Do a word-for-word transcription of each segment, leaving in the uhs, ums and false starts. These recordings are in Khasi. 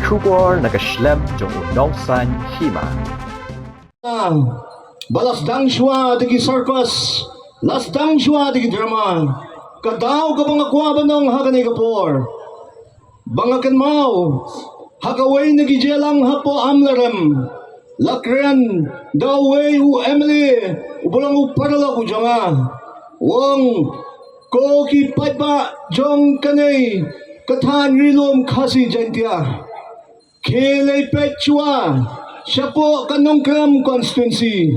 Khubor na ka shlem jong u Nongsaiñ Hima. Ba la sdang shuwa da ki circus, la sdang shuwa da ki drama. Ka daw kaba nga kwah ban ong ha kane ka por, ba nga kynmaw ha kawei na ki jingïalang hapoh Amlarem, la kren da uwei u M L A uba long u paralok u jong nga. U ong, ko ki paidbah jong kane ka thaiñ Ri Lum Khasi Jaiñtia, khie leit peit shuwa shapoh ka Nongkrem constituency,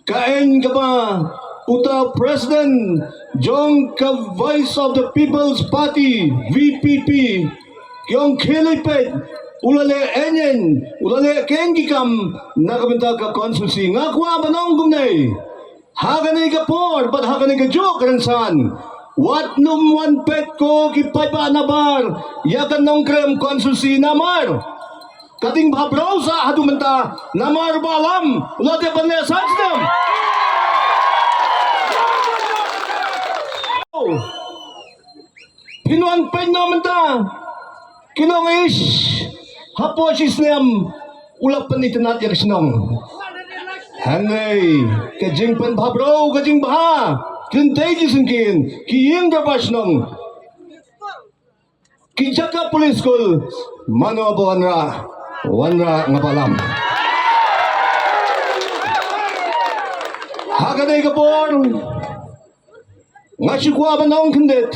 ka aiñ kaba uta u president jong ka Voice of the People's Party, V P P, ki ong khie leit peit, u la leh aiñ aiñ, u la leh keiñ ki kam na ka bynta ka constituency. Nga kwah ban ong kumne, ha kane ka por bad ha kane ka juk rynsan, wat nym wan peit ko ki paidbah nabar ïa ka Nongkrem constituency. Namar ka ding bha bro sa haduh mynta, namar ba lam u la dep ban leh san snem. Phin wan peit noh mynta, kin ong, ish, hapoh shi snem u la pynitynnad ïa ka shnong. Hynrei ka jingpynbha bro, ka jingbha, kin dei ki syngkien, ki ïing dorbar shnong, ki jaka police school, mano ba wanrah, wanrah, nga ba lam. Ha kane ka por nga shu kwah ban ong khyndiat,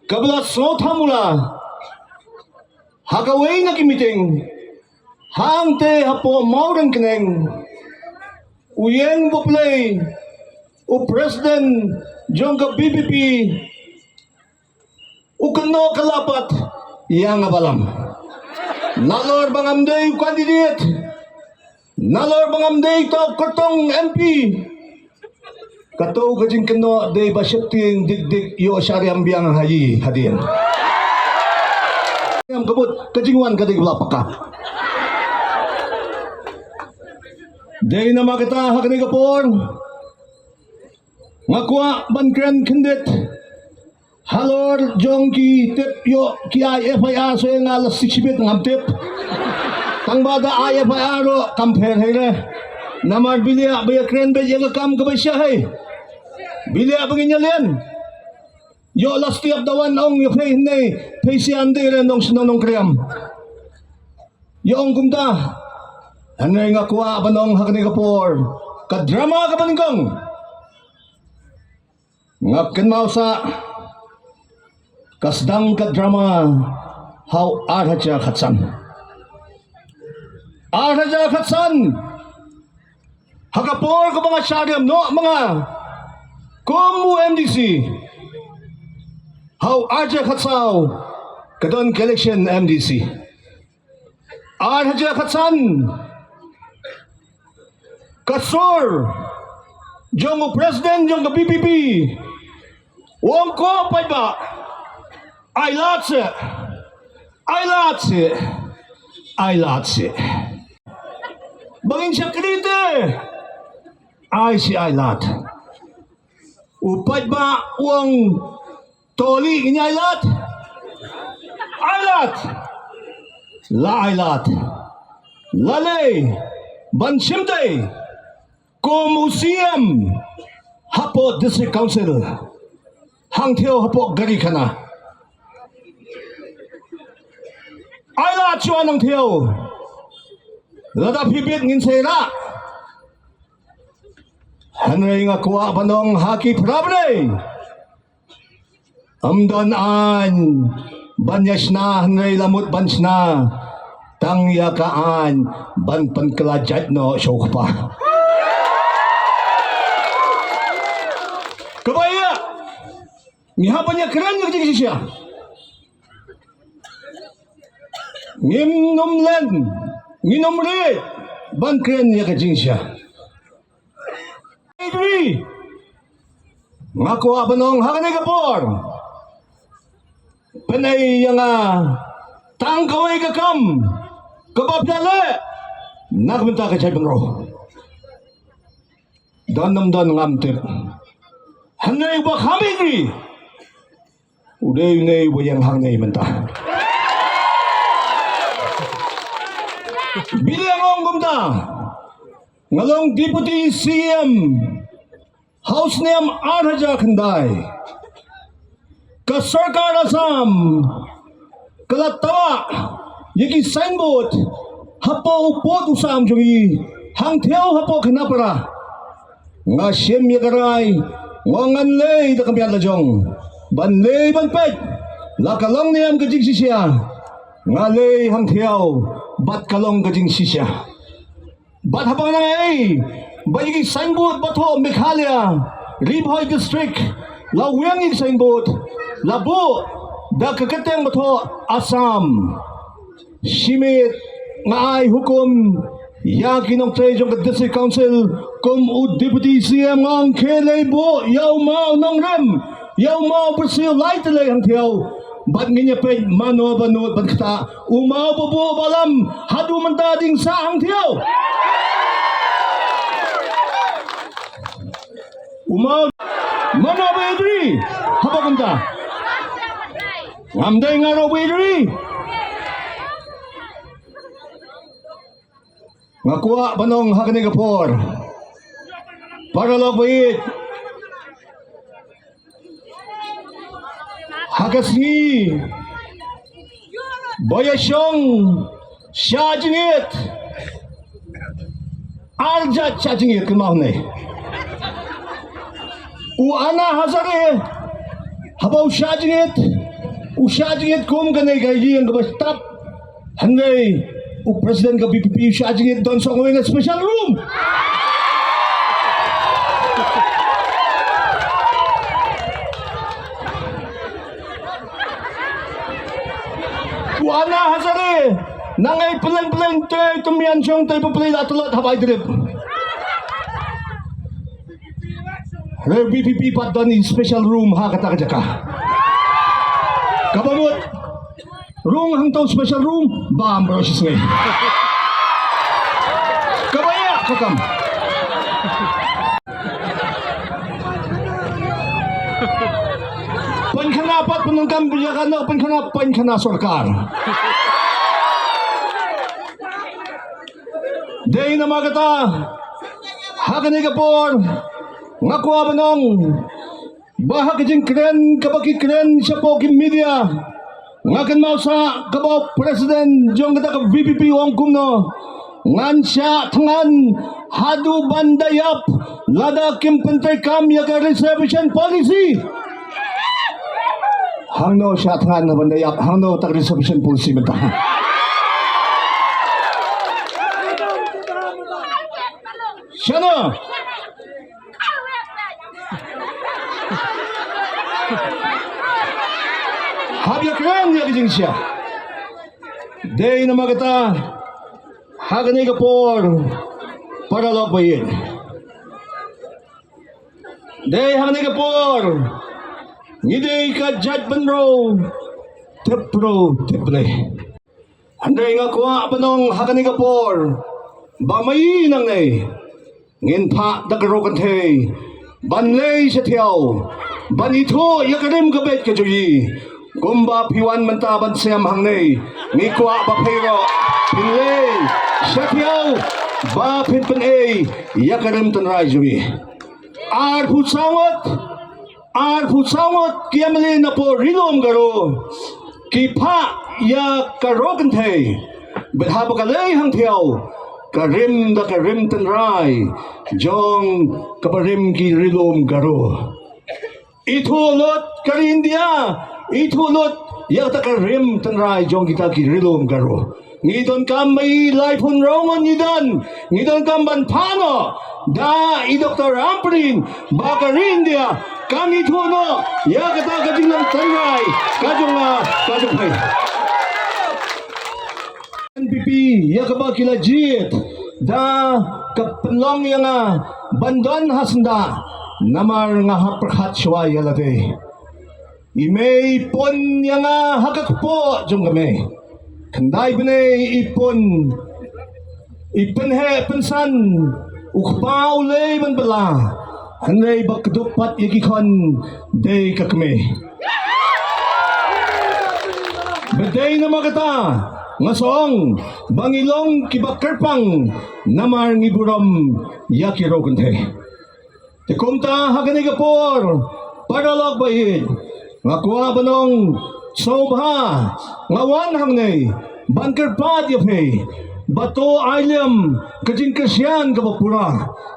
kaba la sngewthuh mula ha kawei na ki meeting hangtei hapoh Mawryngkneng, u ïeng ba plie u president jong ka V P P u kynnoh ka lapat ïa nga ba lam. Nalor ba ngam dei u candidate, nalor ba ngam dei to kyrtong M P, kato ka jingkynnoh dei ba sheptieng dik dik ïoh shariam biang ha ïing hadien. Ngam kebut ka jingwan ka dei ba la paka. Dei namar kata ha kane ka por nga kwah ban kren khyndiat halor jong ki tip ïoh ki ai F I R, so nga la sik shibit ngam tip. Tang ba da ai F I R ruh kam pher hei re. Namar bilia ba ïa kren beit ïa ka kam kaba sha hei. Bilia ba ngin ïa lian. Ïoh la stiap da wan ong ïa phi hynne, phi sian dei re nong shnong Nongkrem. Ïa ong kumta. Hynrei nga kwah ban ong ha kane ka por, ka drama kaba nyngkong, nga kynmaw sa ka sdang ka drama ha u ar hajar khatsan. Ar hajar khatsan, ha ka por kaba nga shah riam noh ma nga kum u M D C, ha u ar hajar khatsaw ka don ka election M D C. Ar hajar khatsan, ka sur jong u president jong ka V P P u ong, ko paidbah, ai lad seh, ai lad seh, ai lad seh. Ba ngin shakri te, ai seh, ai lad. U paidbah u ong, to lei ngin ai lad. Ai lad. La ai lad. La lei ban shim tei kum u C M hapoh District Council, hangtei hapoh Garikhana. Ai lad shuwa nangtei. Lada phi bit ngin sa ïarap. Hynrei nga kwah ban ong ha ki para bneng, ym don aiñ ban ïa shna, hynrei la mut ban shna tang ïa ka aiñ ban pynkylla jait noh sha u kpa. Kaba ïa ngi hap ban ïa kren ïa ka jingshisha. Ngim nym len, ngim nym rieh ban kren ïa ka jingshisha. Nga kwah ban ong ha kane ka por, pynei ïa nga tang kawei ka kam kaba phi leh na ka bynta ka jaitbynriew. Don ym don ngam tip. Hynrei uba kham ïeit ri u dei une uba ïeng hangne mynta. Bili nga ong kumta, nga long Deputy C M ha u snem ar hajar khyndai. Ka sorkar Assam ka la tawah ïa ki signboard hapoh u pud u sam jong ngi hangthiaw hapoh Khanapara. Nga shim ïa ka rai, nga ong ngan leh da ka miat la jong. Ban leh ban peit la ka long ne em ka jingshisha. Nga leh hangthiaw bad ka long ka jingshisha. Bad haba nga nang ei ba ïa ki signboard ba thoh Meghalaya, Ri Bhoi District, la weng ïa ki signboard, la buh da ka kyrteng ba thoh Assam. Shimet nga ai hukum ïa ki nongtrei jong ka District Council, kum u Deputy C M nga ong khie leit buh ïa u maw nongrim, ïa u maw Bri Siew lai tylli hangthiaw. Bad ngin ïa peit mano ba nud ban ktah, u maw ba buh ba lam haduh mynta ding sah hangthiaw. U maw, mano ba ïadri haba kumta? Ngam dei nga ruh ba ïadri. Nga kwah ban ong ha kane ka por, paralok ba ïeit, ha ka sngi ba ïa shong shah jingit, ar jait shah jingit kynmaw ne. U Anna Hazare haba u shah jingit, u shah jingit kum kane ka ïing kaba stap. Hynrei u president ka V P P u shah jingit don song weng special room. U Anna Hazare nang ei plen plen te tu mian shong te plen la tlot ha Baidrip. Re V P P pat don i special room ha kata ka jaka. Kaba mut rung hangto special room bam bro shi sngi. Kaba ïa ka kam. Pynkhana pat pyndonkam ïa ka nok pynkhana, pynkhana sorkar. Dei namar kata ha kane ka por nga kwah ban ong ba ha ka jingkren kaba ki kren shapoh ki media, nga kynmaw sa kaba u president jong kata ka V P P u ong kumno, ngan shah thngan haduh ban da ïap lada kim pyntreikam ïa ka reservation policy. Hangno shah thngan ban da ïap, hangno ta ka reservation policy mynta? Shano? Hap ïa kren ïa ka jingshisha. Dei namar kata ha kane ka por, paralok ba ïeit, dei ha kane ka por ngi dei ka jaitbynriew tip briew tip Blei. Hynrei nga kwah ban ong ha kane ka por ba ma-i nangne ngin phah da ka roi kynthei ban leit sha thiaw ban ithuh ïa ka rim ka beit ka jong ngi. Kumba phi wan mynta ban sem hangne, ngi kwah ba phi ruh phin leit sha thiaw ba phin pynei ïa ka rim tynrai jong ngi. Arphew saw ngut, arphew saw ngut ki M L A na poh Ri Lum Garo ki phah ïa ka roi kynthei. Bad haba ka leit hangthiaw, ka rim da ka rim tynrai jong kaba rim ki Ri Lum Garo. Ithuh lut ka ri India, ithuh lut ïa kata ka rim tynrai jong kita ki Ri Lum Garo. Ngi donkam ma-i laiphew hynriew ngut ngi don, ngi donkam ban phah noh da i Doctor Ampareen ba ka ri India kan ithuh noh ïa kata ka jinglong tynrai ka jong nga ka jong phi. N P P ïa kaba ki la jied da ka pynlong ïa nga ban don ha syndah namar nga hap pyrkhat shuwa ïa lade. I mei i pun ïa nga ha ka kpoh jong ka mei. Khyndai bnai i pun, i pynheh pynsan, u kpa u lei ban bylla, hynrei ba kdup pat ïa ki khun dei ka kmie. Ba dei namar kata Nga sngew ba ngi long kiba kyrpang namar ngi burom ïa ki riew kynthei. Te kumta ha kane ka por, paralok ba ïeit, nga kwah ban ong sngewbha nga wan hangne ban kyrpad ïa phi ba to ai lem ka jingkyrshan kaba pura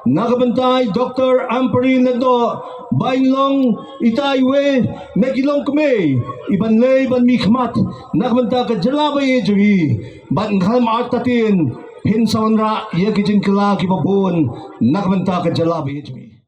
na ka bynta i Doctor Ampareen Lyngdoh, ba in long itai iwei na ki longkmie iban leit ban mihkhmat na ka bynta ka jylla ba ïeit jong ngi. Bad ngam artatien, phin sa wanrah ïa ki jingkylla kiba bun na ka bynta ka jylla ba ïeit jong ngi.